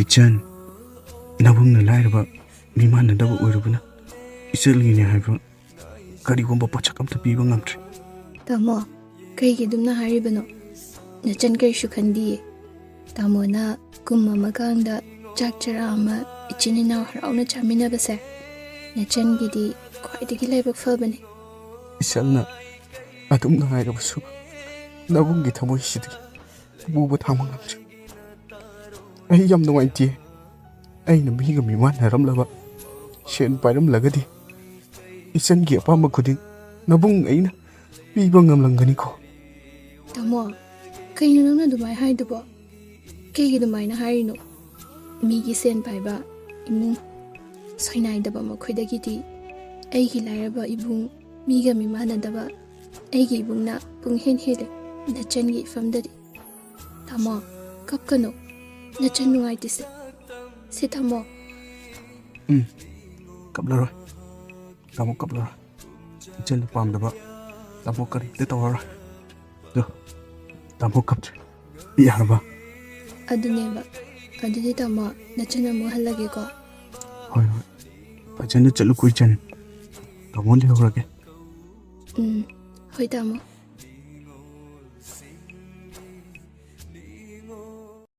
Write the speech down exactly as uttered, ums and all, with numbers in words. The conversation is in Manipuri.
ꯏꯆꯟ, ꯅꯕꯨꯡꯅ ꯂꯥꯏꯔꯕ ꯃꯤꯃꯥꯟꯅꯗꯕ ꯑꯣꯏꯔꯨꯕꯅ ꯏꯆꯜꯒꯤꯅꯦ ꯍꯥꯏꯕ ꯀꯔꯤꯒꯨꯝꯕ ꯄꯣꯠꯁꯛ ꯑꯝꯇ ꯄꯤꯕ ꯉꯝꯗ꯭ꯔꯦ꯫ ꯇꯥꯃꯣ, ꯀꯩꯒꯤ ꯑꯗꯨꯝꯅ ꯍꯥꯏꯔꯤꯕꯅꯣ? ꯅꯆꯟ ꯀꯔꯤꯁꯨ ꯈꯟꯗꯤꯌꯦ꯫ ꯇꯥꯃꯣꯅ ꯀꯨꯝ ꯑꯃꯒꯥꯡꯗ ꯆꯥꯛ ꯆꯔꯥ ꯑꯃ ꯏꯆꯤꯟ ꯏꯅꯥꯎ ꯍꯔꯥꯎꯅ ꯆꯥꯃꯤꯟꯅꯕꯁꯦ ꯅꯆꯟꯒꯤꯗꯤ ꯈ꯭ꯋꯥꯏꯗꯒꯤ ꯂꯥꯏꯕꯛ ꯐꯕꯅꯦ꯫ ꯏꯆꯟꯅ ꯑꯗꯨꯝꯅ ꯍꯥꯏꯔꯕꯁꯨ ꯅꯕꯨꯡꯒꯤ ꯊꯃꯣꯏꯁꯤꯗꯤ ꯄꯨꯕ ꯊꯥꯡꯕ ꯉꯝꯗ꯭ꯔꯦ꯫ ꯑꯩ ꯌꯥꯝ ꯅꯨꯡꯉꯥꯏꯇꯦ꯫ ꯑꯩꯅ ꯃꯤꯒ ꯃꯤꯃꯥꯟꯅꯔꯝꯂꯕ, ꯁꯦꯟ ꯄꯥꯏꯔꯝꯂꯒꯗꯤ ꯏꯆꯟꯒꯤ ꯑꯄꯥꯝꯕ ꯈꯨꯗꯤꯡ ꯅꯕꯨꯡ ꯑꯩꯅ ꯄꯤꯕ ꯉꯝꯂꯝꯒꯅꯤꯀꯣ꯫ ꯇꯥꯃꯣ, ꯀꯩꯅꯣ ꯅꯪꯅ ꯑꯗꯨꯃꯥꯏꯅ ꯍꯥꯏꯗꯨꯕꯣ? ꯀꯩꯒꯤ ꯑꯗꯨꯃꯥꯏꯅ ꯍꯥꯏꯔꯤꯅꯣ? ꯃꯤꯒꯤ ꯁꯦꯟ ꯄꯥꯏꯕ ꯏꯃꯨꯡ ꯁꯣꯏꯅꯥꯏꯗꯕ ꯃꯈꯣꯏꯗꯒꯤꯗꯤ ꯑꯩꯒꯤ ꯂꯥꯏꯔꯕ ꯏꯕꯨꯡ, ꯃꯤꯒ ꯃꯤꯃꯥꯟꯅꯗꯕ ꯑꯩꯒꯤ ꯏꯕꯨꯡꯅ ꯄꯨꯡꯍꯦꯟ ꯍꯦꯜꯂꯦ ꯅꯆꯟꯒꯤ ꯏꯐꯝꯗꯗꯤ꯫ ꯇꯥꯃꯣ, ꯀꯞꯀꯅꯨ꯫ ꯅꯆꯟ ꯅꯨꯡꯉꯥꯏꯇꯦꯁꯦ꯫ ꯁꯤ ꯊꯝꯃꯣ꯫ ꯎꯝ, ꯀꯞꯂꯔꯣꯏ꯫ ꯇꯥꯃꯣ ꯀꯞꯂꯔꯣꯏ꯫ ꯏꯆꯟꯅ ꯄꯥꯝꯗꯕ ꯇꯥꯃꯣ ꯀꯔꯤꯝꯇ ꯇꯧꯔꯔꯣꯏ꯫ ꯑꯗꯣ ꯇꯥꯃꯣ ꯀꯞꯇ꯭ꯔꯦ꯫ ꯌꯥꯔꯕ? ꯑꯗꯨꯅꯦꯕ꯫ ꯑꯗꯨꯗꯤ ꯇꯥꯃꯣ, ꯅꯆꯟ ꯑꯃꯨꯛ ꯍꯜꯂꯒꯦꯀꯣ꯫ ꯍꯣꯏ, ꯍꯣꯏ꯫ ꯐꯖꯅ ꯆꯠꯂꯨꯀꯣ ꯏꯆꯟ꯫ ꯇꯥꯃꯣ ꯂꯩꯍꯧꯔꯒꯦ꯫ ꯎꯝ, ꯍꯣꯏ ꯇꯥꯃꯣ꯫